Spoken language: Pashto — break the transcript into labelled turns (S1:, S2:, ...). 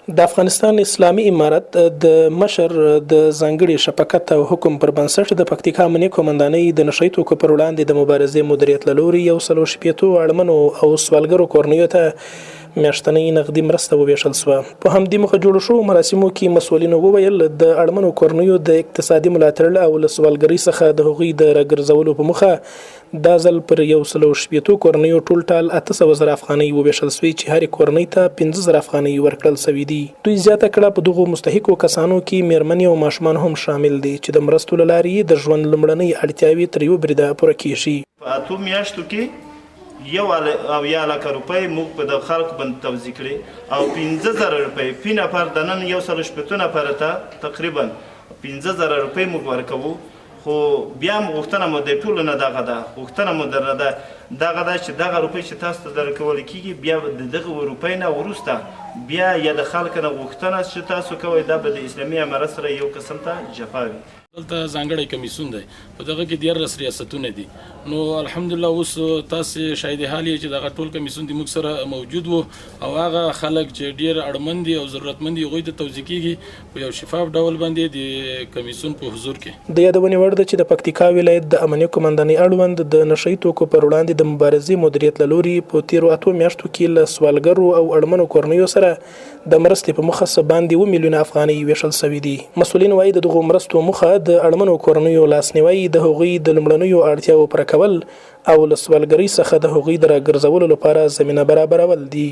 S1: د افغانستان اسلامي امارت د مشر د ځانګړي شفقت او حکم پر بنسټ د پکتیکا امنیه قومندانۍ د نشه يي توکو پر وړاندې د مبارزې مدیریت له لوري 160 اړمنو او سوالګرو کورنیو ته میاشتنۍ نغدي مرسته وویشل شوه. په همدې موخه جوړو شوو مراسمو کې مسؤلینو وویل، د اړمنو کورنیو د اقتصادي ملاتړ او له سوالګرۍ څخه د هغوی د راګرځولو په موخه دا ځل پر 160 کورنیو ټولټال 800 زره افغانۍ وویشل شوې چې هرې کورنۍ ته 5000 افغانۍ ورکړل شوې دي. دوی زیاته کړه، په دغو مستحقو کسانو کې میرمنې او ماشومان هم شامل دي چې د مرستو له لارې یې د ژوند لومړنۍ اړتیاوې تر یوه بریده پوره کیږي.
S2: په اتو میاشتو کې 71 لکه روپۍ موږ په د خلکو باندې توزیع کړې او 5000 روپۍ فی نفر د نن 160 نفره ته تقریبا 5000 روپۍ موږ ورکوو. خو بیا هم غوښتنه مو د ټولو نه دغه ده، غوښتنه مو درنه ده دغه ده چې دغه روپۍ چې تاسو ته درکول کیږي بیا د دغه روپۍ نه وروسته بیا یا د خلکو نه غوښتنه چې تاسو کوئ دا به د اسلامي امارت سره یو قسم ته جفا وي.
S3: دلته ځانګړی کمیسیون دی، په دغه کې 13 ریاستونه دي، نو الحمدلله اوس تاسو شاهد حال یې چې دغه ټول کمیسیون د موږ سره موجود وو او هغه خلک چې ډیر اړمن دي او ضرورتمند دي هغوی ته توزیع کیږي په یو شفاف ډول باندې د کمیسیون په حضور کې.
S1: د یادونې وړ ده چې د پکتیکا ولایت د امنیه قوماندانۍ اړوند د نشه يي توکو پر وړاندې د مبارزې مدیریت له لوري په تېرو اتو میاشتو کې له سوالګرو او اړمنو کورنیو سره د مرستې په موخه څه باندې اووه میلیونه افغانۍ وېشل شوې دي. مسؤلین وايي، د دغو مرستو موخه د اړمنو کورنیو لاسنیوی، د هغوی د لومړنیو اړتیاوو پوره کول او له سوالګرۍ څخه د هغوی د راګرځولو لپاره زمینه برابرول دي.